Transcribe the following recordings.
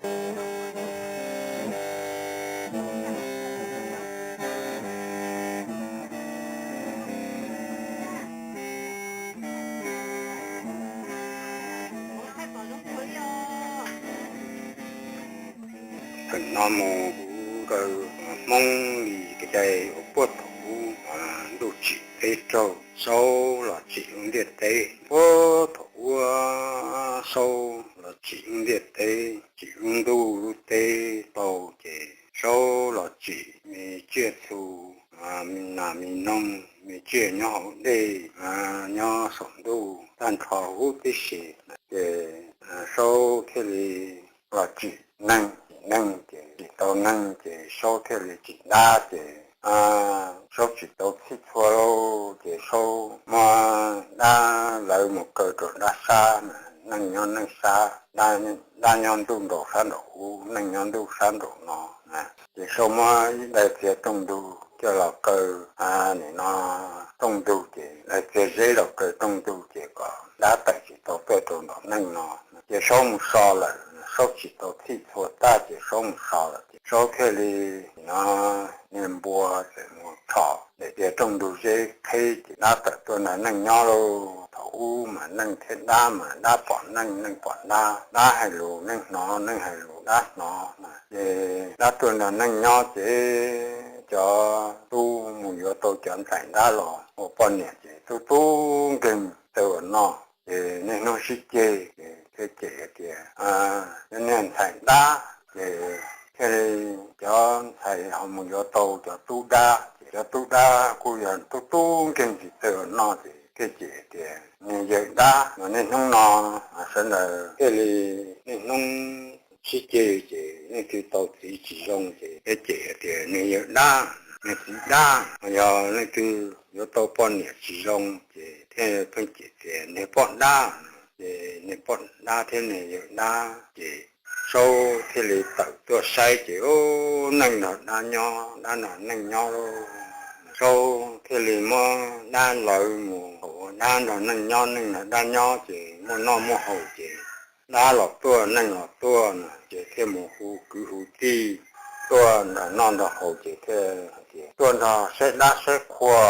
Thaum no mus kuv nkawd Hmoob li kev cai uas puag thaum ub, ntuj tsim teb raug, Saub los tsim lub ntiaj teb. Puag thaum ub Saub los tsim lub ntiaj teb, tsim lub ntuj lub teb tau ces Saub los tsim me tsiaj txhu, me nas me noog, me tsiaj nyob hauv dej, nyob saum ntuj tag nrho huv tib si. Ces Saub thiaj li los tsim neeg, tsim neeg ces tsim tau neeg ces Saub thiaj li tsim dab ces Saub tsim tau txhij txhua lauj ces Saub muab dab lawv mus kaw rau dab sab, neeg nyob neeg sab, dab nyob ntuj nraum sab nraum ub, neeg nyob ntuj sab nraum no. Ces Saub muab ib daim txiag rooj ntug coj los kaw, nim no rooj ntug ces daim txiag zeb los kaw rooj ntug ces kom dab tawm tsis tau tuaj rau nraum neej no. Ces Saub mus so lawm, Saub tsis tau txhij txhua tag ces Saub mus so lawm ces Saub thiaj li, nim no niag npua txawm mus tshom daim txiag rooj ntug zeb qheb ces dab tawm tuaj nrog neej nyob lauj. Thaum ub mas neej thiab dab mas dab pom neej, neej pom dab, dab hais lus neej hnov, neej hais lus dab hnov. Ces dab tuaj nrog neej nyob ces cov tub mus yuav tau cov ntxhais dab los ua poj niam ces tub tub nkeeg txawj ua noj. Ces niaj hnub sib ceg ces thiaj cem tias, niag ntxhais dab ces thiaj li cov ntxhais ho mus yuav tau cov tub dab ces cov tub dab kuj yog tub tub nkeeg tsis txawj ua noj ces thiaj cem tias niag yawg dab. Mas niaj hnub no sawv daws thiaj li niaj hnub sib ceg ces leej twg tau txiv tsis zoo ces thiaj cem tias niag yawg dab, niag txiv dab. Yog leej twg yuav tau poj niam tsis zoo ces thiaj pheej cem tias niag poj dab. Ces niag poj dab thiab niag yawg dab ces Saub thiaj li tawm tuaj saib ces neej nrog dab nyob, dab nrog neej nyob lauj. Saub thiaj li muab dab lawv mus haum ua dab nrog neej nyob, neej nrog dab nyob ces muaj noj muaj haus ces dab los tuaj neej los tuaj no ces thiaj mus hu kwv hu tij tuaj nrog noj nrog haus ces thiaj hais tias tuaj nrog saib dab saib qhua,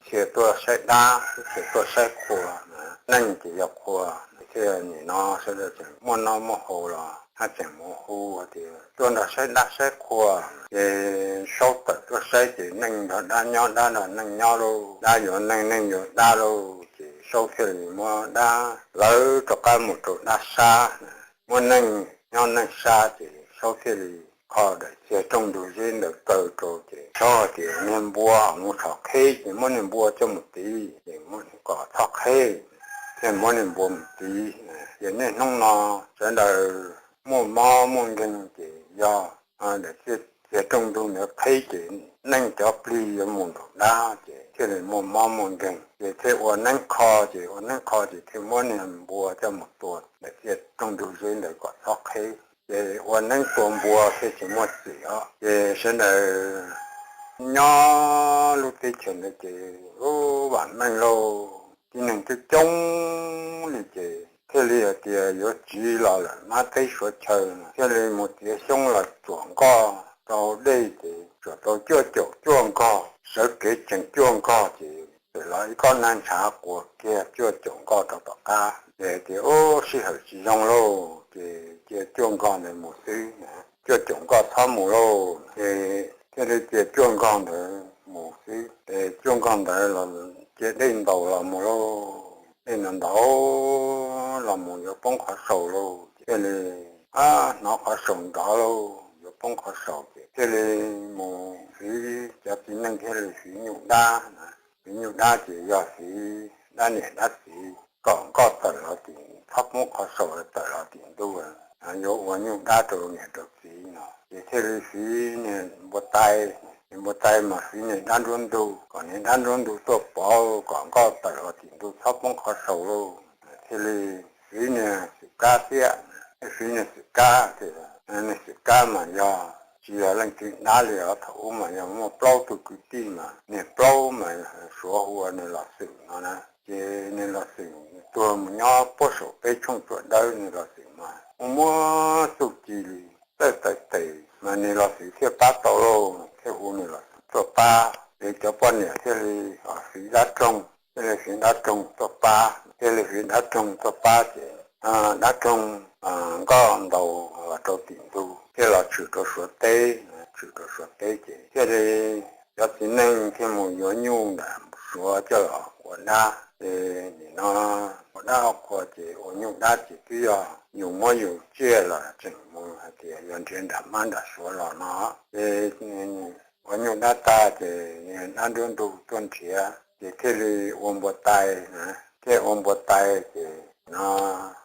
txhia tuaj saib dab, txhia tuaj saib qhua, neej ces yog qhua. Thiaj nim no sawv daws tseem muaj noj muaj haus los haj tseem mus hu tias tuaj nrog saib dab saib qhua. Ces Saub tawm tuaj saib ces neej nrog dab nyob, dab nrog neej nyob lauj, dab yuav neej, neej yuav dab lauj. Ces Saub thiaj li muab dab lawv rov qab mus rau dab sab, muab neej nyob neej sab ces Saub thiaj li kho daim txiag rooj ntug zeb ntawd kaw rau ces Saub hais tias niag npua mus tshov qheb ces muab niag npua coj mus tiv ces muab kom txhob qheb, thiaj muab niag npua mus tiv. Ces niaj hnub no sawv daws muaj mob muaj nkeeg ces yog daim txiag rooj ntug ntawd qheb ces neej cov plig yuav mus nraum dab ces thiaj li muaj mob muaj nkeeg ces thiaj ua neeb kho ces ua neeb kho ces thiaj muab niag npua coj mus tua daim txiag rooj ntug zeb ntawd kom txhob qheb. Ces ua neeb tua npua thiaj tsis muaj txim os. Ces sawv daws nyob lub teb chaws ntawd ces ub vam meej lauj, tib neeg coob coob li ces thiaj li hais tias yuav tsiv los lawm mab teb suav chaw no thiaj li mus txiav xyoob los tsuam nkoj rau dej ces tsuam tau cuaj caum cuaj nkog, sawv kev tseem cuaj nkog ces txawm los ib kob nag ntshav quas kiag cuaj caum nkoj rau tom qab. Ces hais tias ub sij hawm tsis zoo lauj ces cia cuaj nkog ntawd mus xwb, cuaj caum nkoj txhob mus lauj. Ces thiaj li cia cuaj nkog ntawd mus xwb. Ces cuaj nkog ntawd los cia dej ntaus los mus lauj, dej ntaus ntaus los mus yuav poob qhov saus lauj. Ces thiaj li hnov qhov saus nrov lauj, yuav poob qhov saus ces thiaj li mus xwv, cov txiv neej thiaj li xwv nyuj dab. Xwv nyuj dab ces yog xwv dab niam dab txiv kom nkoj tawm los tim, txhob poob qhov saus tawm los tim ntuj, yuav ua nyuj dab rau niam rau txiv no. Ces thiaj li xwv niag npua tai, niag npua tai mas xwv niag dab nruab ntug, kom niag dab nruab ntug tuaj pov kom nkoj tawm los tim ntuj txhob poob qhov saus lauj. Thiaj li xwv niag xwm kab thiab, thiaj xwv niag xwm kab tias, niag xwm kab mas yog tsis yog leej twg dab li os, thaum ub mas yog muaj plaub tug kwv tij mas niag plaub mas suav hu ua niag Los Xwm no na. Ces niag Los Xwm tuag mus nyob puag saum peb tshooj tsuas dawb, niag Los Xwm mas muaj muaj txuj ci li. txawj tawm tes mas niag Los Xwm thiaj pab tau lauj, thiaj hu niag Los Xwm tuaj pab. Ces cov poj niam thiaj li, o, fiv dab roog, thiaj li fiv dab roog tuaj pab, thiaj li fiv dab roog tuaj pab ces dab roog nkoj ntaus los rau tim ntug thiaj los tshwm rau Suav teb, tshwm rau Suav teb ces thiaj li cov txiv neej thiaj mus yuav nyuj ntawm Suav coj los ua dab. Ces nim no ua dab ua qhua ces ua nyuj dab ces twb yog yus muab yus tsiaj los tseem mus hais tias yog nrhiav nram mab nram Suav los no. Ces ua nyuj dab tag ces dab nruab ntug tuaj nrhiav ces thiaj li ua npua tai, thiaj ua npua tai ces no,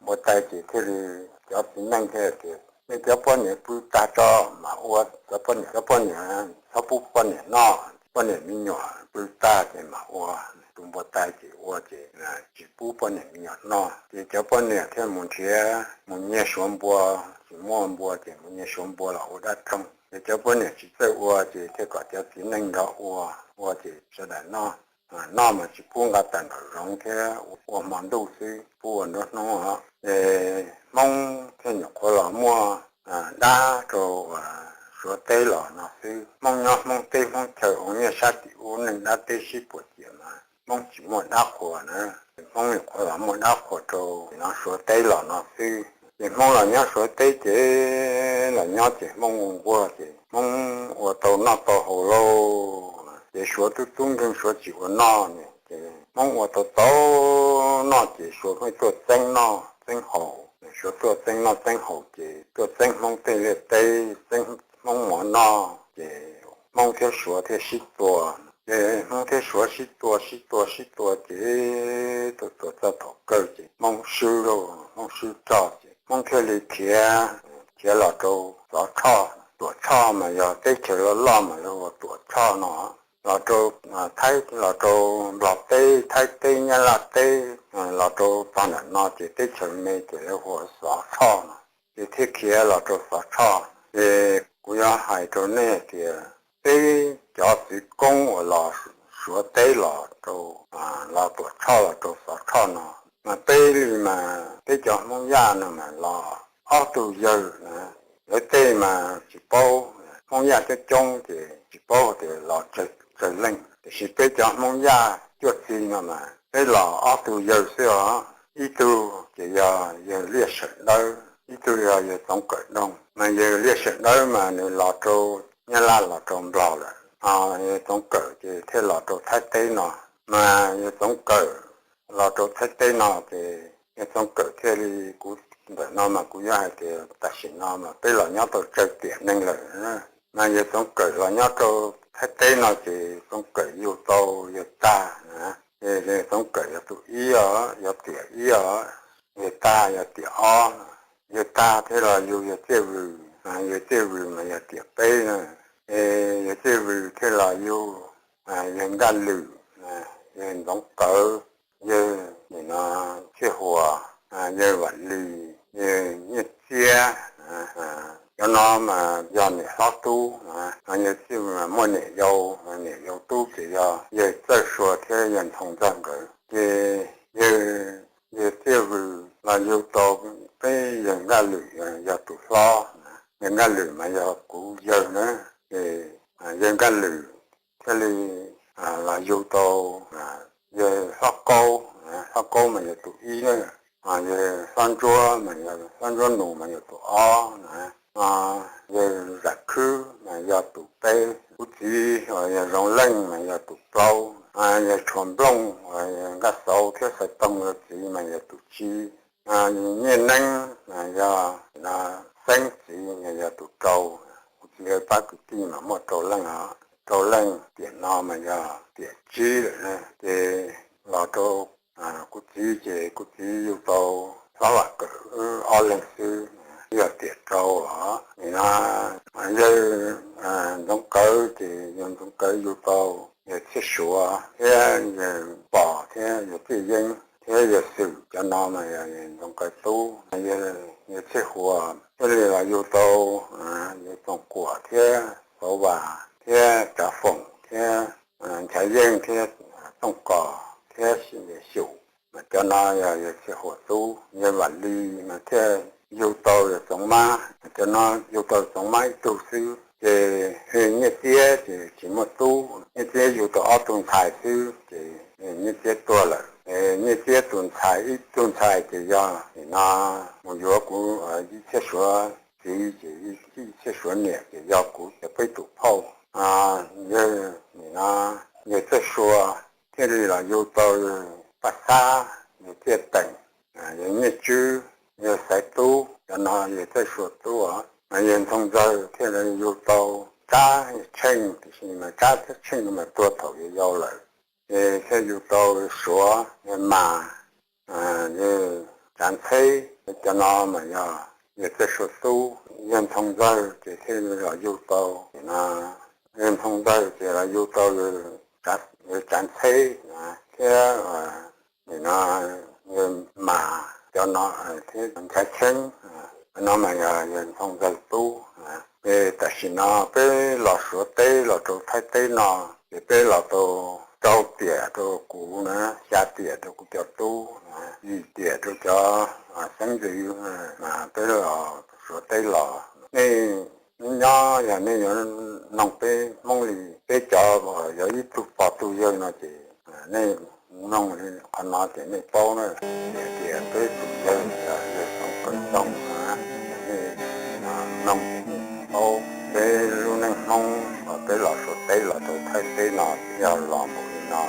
npua tai ces thiaj li cov txiv neej thiaj tias nej cov poj niam pw tag tso mam ua, cov poj niam, cov poj niam txhob pub poj niam noj, poj niam me nyuam pw tag ces mam ua. Tus npua tai ces ua ces tsis pub poj niam me nyuam noj ces cov poj niam thiaj mus nrhiav, mus nyiag Suav npua, tsis muaj npua ces mus nyiag Suav npua los ua dab roog. Ces cov poj niam tsis txawj ua ces thiaj kom cov txiv neej nrog ua, ua ces sawv daws noj. Noj mas tsis pub nqa tawm nraum zoov thiab, ua hmo ntuj xwb, pub ua nruab hnub os. Ces Hmoob thiaj nyuam qhuav los muaj dab rau Suav teb los no xwb. Hmoob nyob Hmoob teb Hmoob chaw ua nyiaj sab tim ub, neej dab teb sib puas ciam mas Hmoob tsis muaj dab qhuas na. Hmoob nyuam qhuav los muaj dab qhuas rau no Suav teb los no xwb. Ces Hmoob los nyob Suav teb ces los nyob ces Hmoob ua nquag ces Hmoob ua tau noj tau haus lauj. Ces Suav tub tub nkeeg Suav tsis ua noj ne, ces Hmoob ua tau tau noj ces Suav pheej tuaj txeeb noj txeeb haus. Suav tuaj txeeb noj txeeb haus ces tuaj txeeb Hmoob tej liaj teb, txeeb Hmoob mov noj ces Hmoob thiab Suav thiaj sib tua. Ces Hmoob thiab Suav sib tua sib tua sib tua ces tua tua txog thaum kawg ces Hmoob swb lauj, Hmoob swb tso ces Hmoob thiaj li khiav, khiav los rau Xov Tshoj. Tuam Tshoj mas yog teb chaws loj loj mas lawv hu ua Tuam Tshoj no. Los rau Thaib, los rau Nplog teb, Thaib teb, Nyab Laj teb, los rau tog ntawm no ces teb chaws me ces lawv hu ua Xov Tshoj no. Ces thiaj khiav los rau Xov Tshoj. Ces kuv yuav hais rau nej tias peb cov txwv koob uas los Suav teb los rau, los Tuam Tshoj los rau Xov Tshoj no, mas peb li mas peb cov Hmoob Yaj no mas los ob tug yawg na, lawv tej mas tsis paub, Hmoob Yaj coob coob ces tsis paub tias los tsawg leej, tiam sis peb cov Hmoob Yaj cuaj txig no mas peb los ob tug yawg xwb os. Ib tug ces yog yawg Liaj Sawm Dawb, ib tug yog yawg Txoov Kawm Doog. Mas yawg Liaj Sawm Dawb mas nws los rau Nyab Laj los rau Nplog lawm. Yawg Txoov Kawm ces thiaj los rau Thaib teb no. Mas yawg Txoov Kawm los rau Thaib teb no ces yawg Txoov Kawm thiaj li, kuv ntawm no mas kuv yuav hais tias tam sim no mas peb los nyob tau tsawg tiam neeg lawm. Mas yawg Txoov Kawm los nyob rau Thaib teb no ces Txoov Kawm yug tau yawg Tag na. Ces yawg Txoov Kawm yog tus ib os, yog tiam ib os. Yawg Tag yog tiam ob. Yawg Tag thiaj los yug yawg Txiaj Vws, yawg Txiaj Vws mas yog tiam peb na. Ces yawg Txiaj Vws thiaj los yug yawg Nkaj Lwm, yawg Ntxoov Kawm, yawg nim no Txhiaj Huas, yawg Vam Lis, yawg Nyiaj Txiab. Cov no mas yog niam hlob tub. Yawg Txiaj Vws mas muaj niam yau, niam yau tub ces yog yawg Txawj Sua thiab yawg Ntxhoo Ntxawg nkawd. Ces yawg, yawg Txiaj Vws los yug tau peb yawg Nkaj Lwm yog tus hlob. Yawg Nkaj Lwm mas yog kuv yawg na. Ces yawg Nkaj Lwm thiaj li los yug tau yawg Hlob Kaub. Hlob Kaub mas yog tus ib na. Yawg Hlob Ntsuab mas yog, Hlob Ntsuab Nus mas yog tus ob na. Yawg Zam Khwb mas yog tus peb. Kuv txiv uas yog Zoov Leej mas yog tus plaub. Yawg Tshuas Nplooj uas yog Nkaj Xauv thiab Xaiv Toog lawv txiv mas yog tus tsib. Nyiaj Neeb mas yog Xeeb txiv mas yog tus rau. Kuv txiv lawv pab kwv tij mas muaj rau leej os. Rau leej tiam no mas yog tiam tsib lawm na. Ces los rau kuv txiv ces kuv txiv yug tau Hlob Vam Kawm wb ob leeg xwb, yog tiam rau os. Nim no yawg Ntxoov Kawm ces yawg Ntxoov Kawm yug tau yawg Txhiaj Suav thiab yawg Pom thiab yawg Txiaj Yeeb thiab yawg Xwm, cov no mas yog Ntxoov Kawm tub. Yawg Txhiaj Huas thiaj li los yug tau yawg Txoov Kuam thiab Xauv Vas thiab Tsav Foom thiab Nchaiv Yeej thiab Tooj Kos thiab Xyum. Mas cov no yog yawg Txhiaj Huas tub. Yawg Vam Lis mas thiaj yug tau Txoov Mab, cov no yug tau Txoov Mab ib tug xwb. Ces Nyiaj Txiab ces tsis muaj tub, Nyiaj Txiab yug tau ob tug ntxhais xwb ces Nyiaj Txiab tuag lawm. Nyiaj Txiab tus ntxhais ib tug ntxhais ces yog nim no mus yuav kuv Yij Txhiaj Suav txiv ces Yij Txhiaj Suav niam ces yog kuv cov peb tus phauj. Yawg nim no yawg Txawj Sua thiaj li los yug tau Paj Xab, yawg Txiaj Teem, yawg Nyiaj Tswb, yawg Xaiv Tub, cov no yawg Txawj Sua tub. Yawg Ntxoog Ntxawg thiaj li yug tau Tsab Tsheej, tiam sis mas Tsab Tsheej mas tuag thaum yau yau lawm. Ces thiaj yug tau Suav, yawg Mas, yawg Tsav Ntxheb, cov no mas yog yawg Txawj Sua tub. Yawg Ntxoog Ntxawg ces thiaj li los yug tau nim no, yawg Ntxoog Ntxawg ces los yug tau yawg Tsav Ntxheb thiab nim no yawg Mas cov no thiab Nchaiv Cheeb, cov no mas yog yawg Ntxoog Ntxawg tub. Ces tam sim no peb los Suav teb los rau Thaib teb no ces peb los tau rau tiam rau kuv na, xya tiam rau kuv cov tub, yim tiam rau cov xeeb ntxwv, mas peb los Suav teb los. Nej nyob yog nej yuav noog peb Hmoob li peb cov uas yog ib tug pog tug yawg no ces nej noog li qhov no ces nej paub na, tias peb tus yawg yog yawg Xoo Kaw Xoo na. Nej noog ces nej paub peb lub neej Hmoob uas peb los Suav teb los rau Thaib teb no yog los npaum li no.